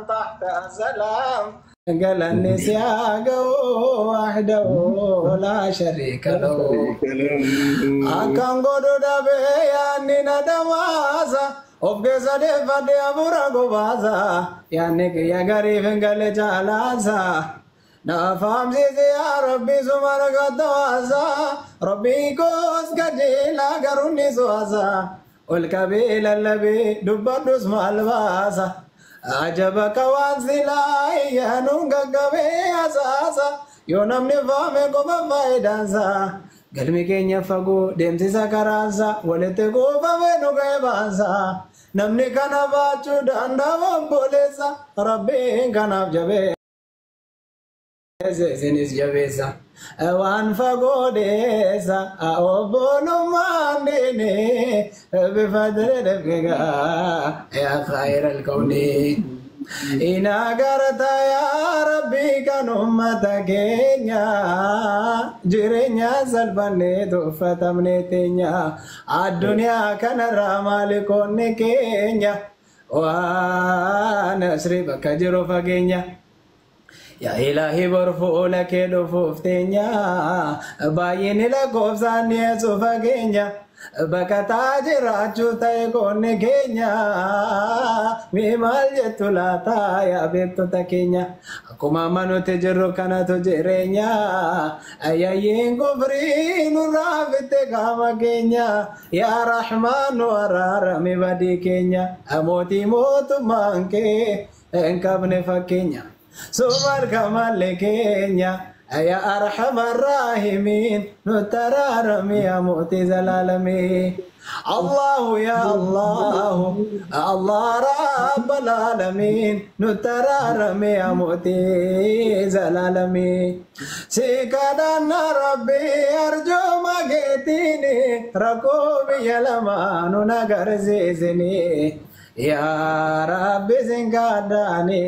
تحت السلام. Galanni si haa ga'u wahdahu laa shariika lahu. Akkan godhu dhabee yaadni na dhamaasa. Of keessa deeffadhe hafuura gobaasa. Yaadni kiyya gariif hin galle caalaasa. Na fahamsiisi yaa Rabbi suma argatta waasa. Rabbii koos qajeelaa garuu ni suwaasa. Ol qabee lallabee dubbadhus maal baasa. Ajaba ka waan silaa iyyaanuun gaggabee asaasa. Yoo namni faame qofa faayidaansa. Galmi keenya fagoo deemsisa karaansa. Walitti kuufamee nu ga'e baansa. Namni kana baachuu danda'u obboleessa. Rabbiin kanaaf jabeessa isinis jabeessa. Waan fagoo deessa obbolummaan diini bifa dirreedha yaa khayra alkawni. Ina garta yaa Rabbi kan ummata keenya jireenya salphannee tuffatamne teenya addunyaa kanarraa maalikoonni keenya waan asrii bakka jiru fageenya. Yaa Ilaahi bor fuula kee dhufuuf teenya baay'inni lakkoofsaan dhiyeessu fageenya baqataa jiraachuu ta'e qoonni keenya mee maal jettu laata yaa beektota keenya akkuma amma nuti jirru kanatu jireenya ayyaayyiin kufrii nurraa fitte qaama keenya yaa Rahmaan nu araarami badii keenya mootii mootummaan kee hin qabne fakkeenya. Sumar kamalle keenya ya arhamar rahimin nutararami ya mu'ti zalalami. Allahu ya Allahu Allah rabbal alamin nutararami ya mu'ti zalalami. Sikadana rabbi arjo magetini rakobi yalamanu nagarzizini ya rabbi singadani.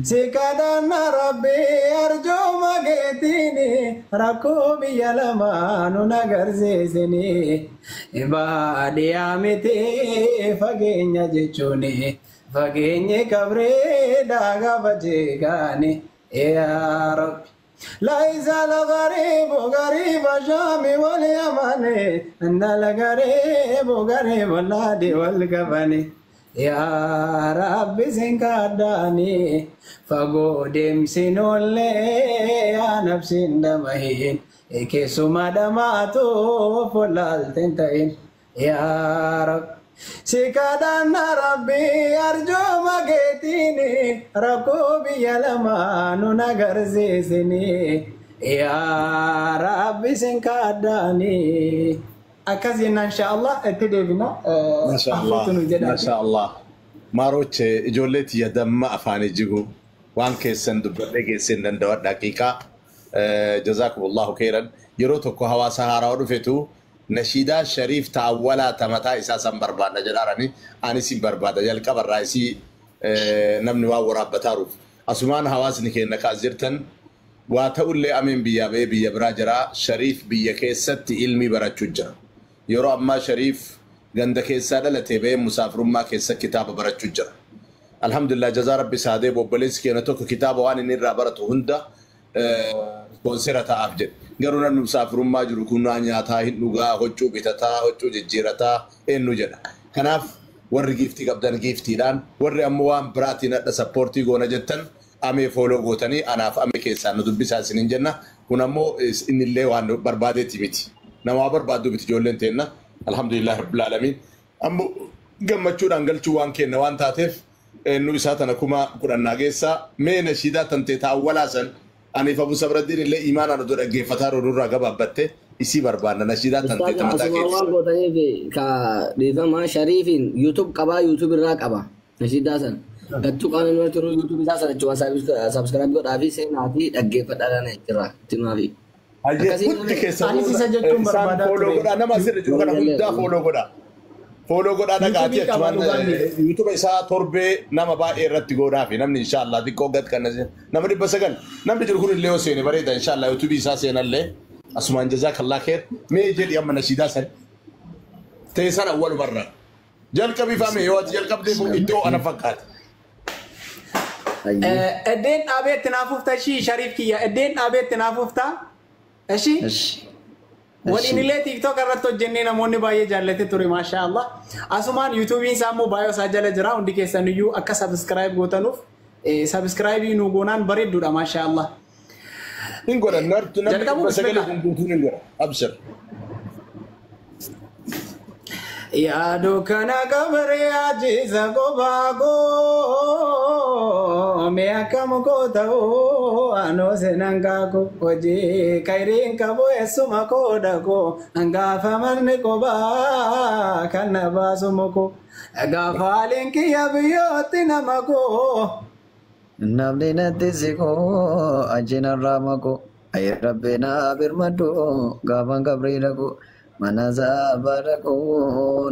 Sikadana rabbi arjo magetini rakkoo biyya lamaanu nagarsiisini baadiyyaa miti fageenya jechuuni fageenyi qabree daagaa bajeegaani yaa rabbi. ليس الغريب غريب الشام واليمن إن الغريب غريب النادي والكفن yaa Rabbi sinkaadhaani fagoo deemsinollee yaa nafsiin dhamahin keessuma dhamaatu fuulaalteen ta'in yaa Rabbi. Sikadhanna Rabbi arjooma keetiini rakkoo biyya lamaanu nagarsiisini yaa Rabbi sinkaadhaani. Akkas jennaan insha Allah itti deebina. Masha Allah. Afuutu nu jedhaati. Masha Allah. Maaroche ijoollee tiyya damma afaanii jigu waan keessan dubbadhee geessee hin danda'u daqiiqaa. Jazaakumullahu khairan. Yeroo tokko hawaasa haarawaa dhufetu nashiidaa Shariif ta'awwalaa tamataa isaa san barbaadna jedhaarani anis hin barbaada jalqabarraa isii namni waan waraabbataaruuf. Asumaan hawaasni keenya kaas jirtan waa ta'ullee ameen biyyaa ba'ee biyya biraa jira. Shariif biyya keessatti ilmii barachuu jira. Yeroo ammaa Shariif ganda keessaa dhalatee ba'ee musaafirummaa keessa kitaaba barachuu jira. Alhamdulillah jazaa rabbi saadee obboleessi keenya tokko kitaaba waan inni irraa baratu hunda ispoonsera ta'aaf jedhe. Garuu namni musaafirummaa jiru kun nyaataa hin dhugaa, huccuu bitataa, huccuu jijjiirataa eenyu jedha. Kanaaf warri giiftii qabdan giiftiidhaan warri ammoo waan biraatiin hadha sappoortii goona jettan amee fooloo gootanii anaaf amee keessaan nu dubbisaa isiniin jenna. Kun ammoo innillee waan barbaadeeti miti. Nama barbaaddu miti ijoolleen teenna. Alhamdulillah rabbil aalamiin. Ammoo gammachuudhaan galchuu waan kenna waan taateef nu isaa tana 10,000 geessaa mee nashiidaa tantee taawwalaa san aniif Abu Sabraddiin illee imaanaan oduu dhaggeeffataa nurraa gabaabbatte isii barbaanna nashiidaa tantee Ustaaza tamataa asuma keessa. waan gootaniif ka dhiifama Shariifiin YouTube qabaa YouTube irraa qaba nashiidaa san. Gattuu qaama inni turu YouTube isaa sana jechuun subscribe godhaa fi seenaa fi dhaggeeffadhaa jira itti maafi. Hayyee Akkasii hundi keessan Anis isa jechuun isaan barbaadaa fooloo ture. godhaa nama asirra jiru kana hundaa fooloo godhaa. Fooloo godhaa dhagaatii Yuutuubii qaba achumaan dhugaan yuutuuba isaa torbee nama baay'ee irratti godhaa fi namni inshaallah xiqqoo gad kan nama 900 namni jiru kun illee yoo seene bareeda inshaallah yuutuubii isaa seenallee asumaan jazaakallah kheer mee jedhi amma nashiidaa san ta'e sana awwalumarraa jalqabifame yoo ati jalqabdee iddoo ana fakkaate. Eddeen dhaabeetti naaf ufta ishii Shariif kiyya eddeen dhaabeetti naaf ufta ishii waliin illee TikTok irratti hojjennee namoonni baay'ee jaallate ture maashaa Allah. Asumaan YouTube'n isaa immoo baay'ee isaa jala jira hundi keessan iyyuu akka subscribe gootanuuf subscribe nu goonaan bareedduudha maashaa Allah. Hin godhan nartu namni Jalqabu dhibba sagalee bismillah. kun guutuun hin godhan. Abshir. Yaadu kana qabaree ajjeesa qofaa koo mee akkam koo ta'uu anoo seenaan kaaku hojii kayriin qabu eessuma koo dhaqoo gaafa manni qobaa kan na baasu muku gaafa haaliin kiyya biyyootti nama koo. Namni natti siqoo ajjinarraa maqu ayi rabbi naa birmadhu gaafan qabrii dhaqu mana zaabaa dhaqu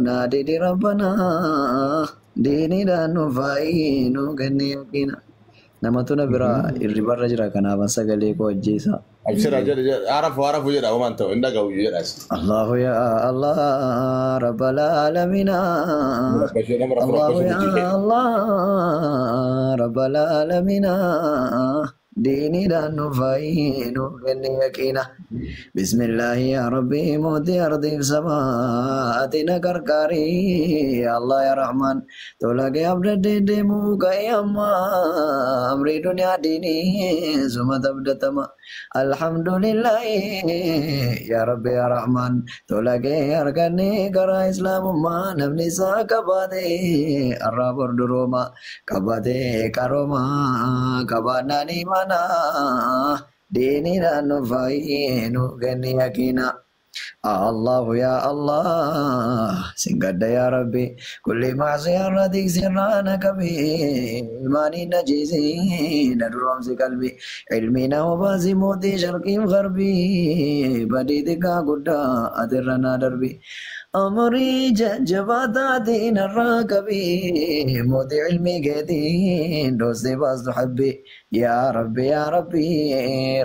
naa didi rabbanaa diiniidhaan nu faayi nu kenni yaqiina. Namatu na biraa hirribarra jira kanaafan sagalee koo ajjeesa. Abshira jedha jedha arafu arafu jedha homaan ta'u hin dhaga'u jedhas. Allahu ya Allah rabbal aalamiina. Rabbashee nama rafu Allahu rabbashee ya hojii kee. Allah rabbal aalamiina. Diiniidhaan nu faayi nu kenni yaqiina. Bismillaahi yaa Rabbi mootii ardiif samaa ati na gargaari Allah ya Rahmaan tola kee abdadhee deemuu ka'ee amma amrii duniyaa diinii suma tabdatama. Alhamdulillaahi yaa Rabbi ya Rahmaan tola kee arganne karaa islaamummaa namni isaa qabaate arraa bordurooma qabaate qarooma qabaannaan imaana diiniidhaan nu faayi nu kenni yaqiina. Allahu ya Allah singadda ya Rabbi kulli macsiya irra sirraana qabi imaanii na jiisi na duroomsi qalbi ilmi na obaasi mootii sharqiif garbii badii xiqqaa guddaa atirra na darbi amrii jajjabaa taatiin irraa qabi mootii ilmii keetiin dhoostee baastu habbi yaa Rabbi yaa Rabbi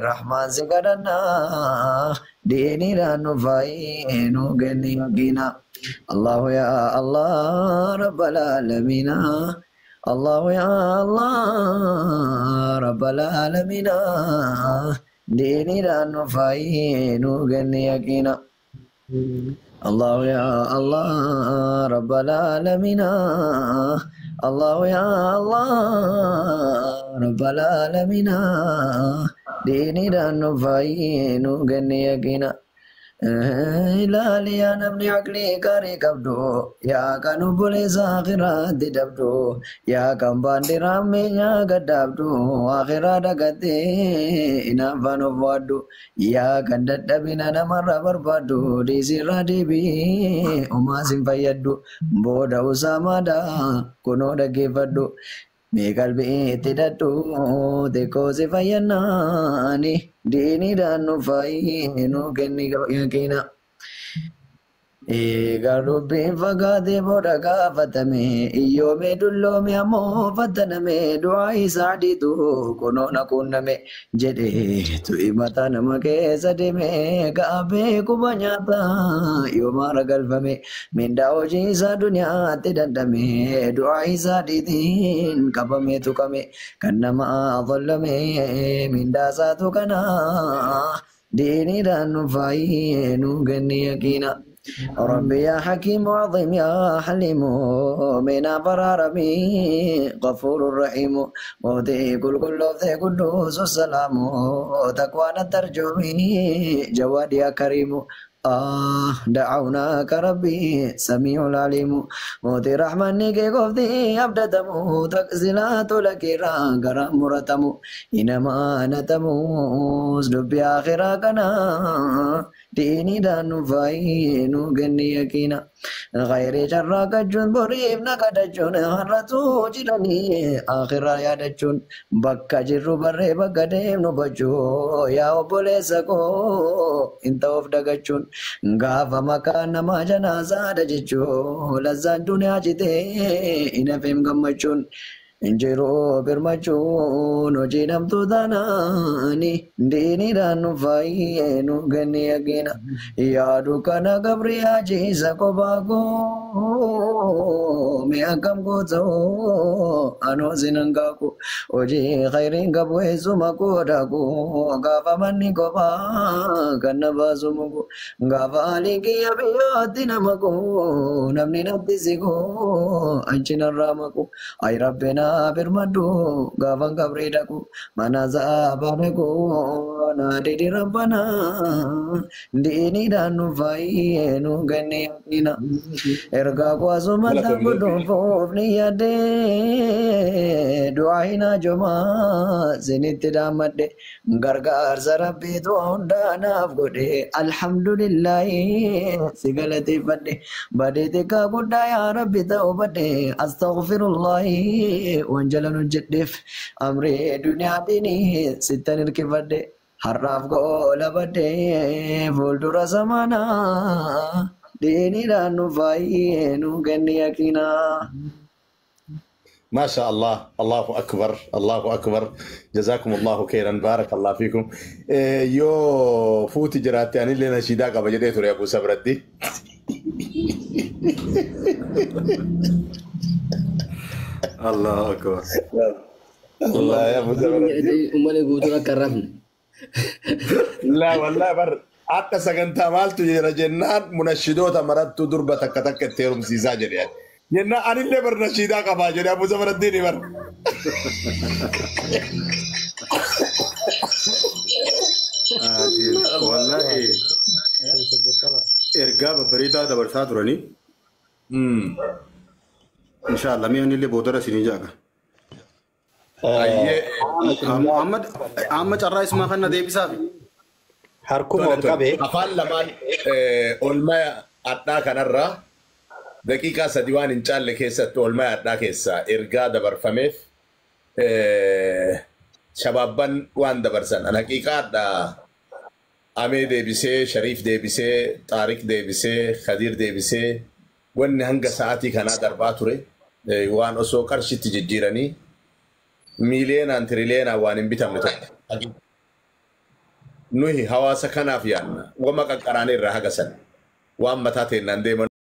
rahmaan si kadhannaa diiniidhaan nu faayi nu kenni yaqiina. Allahu ya Allah rabbal aalamiina. Allahu ya Allah rabbal aalamiina. Diiniidhaan nu faayi nu kenni yaqiina. Allahu ya Allah rabbal aalamiina. Allahu ya Allah rabbal aalamiina. Diiniidhaan nu faayi nu kenni yaqiina. Ilaali yaa namni aqlii gaarii qabdu yaa kan obboleessa akhiraatti dabdu yaa kan baandiraa ammayyaa gaddaabdu akhiraa dagattee hinaaffaan of waaddu yaa kan dadhabina namarra barbaaddu dhiisirraa deebii homaa sin fayyaddu booda usaamaadha kunoo dhaggeeffadhu. Mee qalbii itti dadhu xiqqoo si fayyadnaani diiniidhaan nu faayi nu kenni yaqiina. Egaa dubbiin fagaatee booda gaafatame iyyoomee dulloome ammoo fattaname du'aa isaa dhiitu kunoo na quunname jedhee tu'i mataa nama keessa deeme gaabee quba nyaata yoo maara galfame mindaa hojii isaa duniyaatti dandame du'aa isaa dhiitiin qabamee tuqame kan nama adallame mindaa isaatu kana diiniidhaan nu faayi nu kenni yaqiina. ربي يا حكيم عظيم يا حليم من برارمي غفور رحيم موتي كل كل ذي قدوس السلام تقوانا ترجمي جواد يا كريم دعوناك ربي سميع العليم موتي رحمن كي قفتي أبدتمو تكزلات لك راغرا مرتمو إنما نتمو سلبي آخرا كنا ديني دانو فاينو ገኒ የቂና ኸይሬ ጨራ ቀጁን ቦሪፍ ነቀደቹን ሀረቱ ጅለኒ አኺራ ያደቹን bakka jirru barree bakka deemnu gochuu yaa obboleessa koo hin ta'uuf dagachuun gaafa maqaan namaa janaazaadha jechuu lazzaan duniyaa citee hin hafeem gammachuun injiruu birmachuun hojii namtuu taanaani diiniidhaan nu faayyee nu kenni yaqiina yaadu kana gabriyaa ciisa kophaa koo. Mee akkam goota'oo anoo sinan kaaku hojii khayriin qabu eessuma koo gaafa manni kophaa kan na baasu muku gaafa haalli kiyya biyyaatti nama koo namni natti siqu achi narraa maqu ay rabbi naa birmadhu gaafan qabrii dhaqu mana zaabaa dhaqu naa didi rabbana diiniidhaan nu fayyee nu kenne yaaqina ergaa kuwaasumatti gudunfuuf ni yaadde du'aa hin hajomaa sinitti dhaammadhe gargaarsa rabbiitu hundaa naaf godhe alhamdulillahi si galateeffadhe badee xiqqaa guddaa yaa rabbi ta'uu badhe astaghfirullahi wanjalan hojjedheef amree duniyaatiin sittan hirkifadhe har'aaf goola badhe fuuldura zamanaa diiniidhaan nu fayyee nu kenni yaqiinaa. ما شاء الله، الله اكبر، الله اكبر، جزاكم الله خيرا، بارك الله فيكم. Yoo fuuti jiraatte anillee nashiidaa qaba jedhee ture Abu Sabratti. Allahu akbar. Wallahi Abu Sabratti. Uummanni guutuun akka hin rafne. La wallahi bar akka sagantaa maaltu jira jennaan munashidoota marattuu durba takka takka itti heerumsiisaa jedhe. Jennaan anillee bar nashiidaa qabaa jedhe Abu Sabrattiin bar. Wallahi ergaa babbareedaa dabarsaa turanii. Inshallah mee anillee boodara isinii jaaga. Ayyee. Muhammad amma carraa isumaa kana deebisaafi. Harkuma ol qabee. Afaan lamaan oolmaa addaa kanarraa daqiiqaa 3 waan hin caalle keessatti oolmaa addaa keessaa ergaa dabarfameef shabaabban waan dabarsan. An haqiiqaa addaa Amee deebisee, Shariif deebisee, Xaarik deebisee, Khadiir deebisee wanni hanga sa'aatii kanaa darbaa ture waan osoo qarshitti jijjiiranii miiliyeenaan tiriliyoonaan waan hin bitamne tokko. Nuyi hawaasa kanaaf yaadna. Wama qaqqaraanii irraa haga san waan mataa teennaan deeman.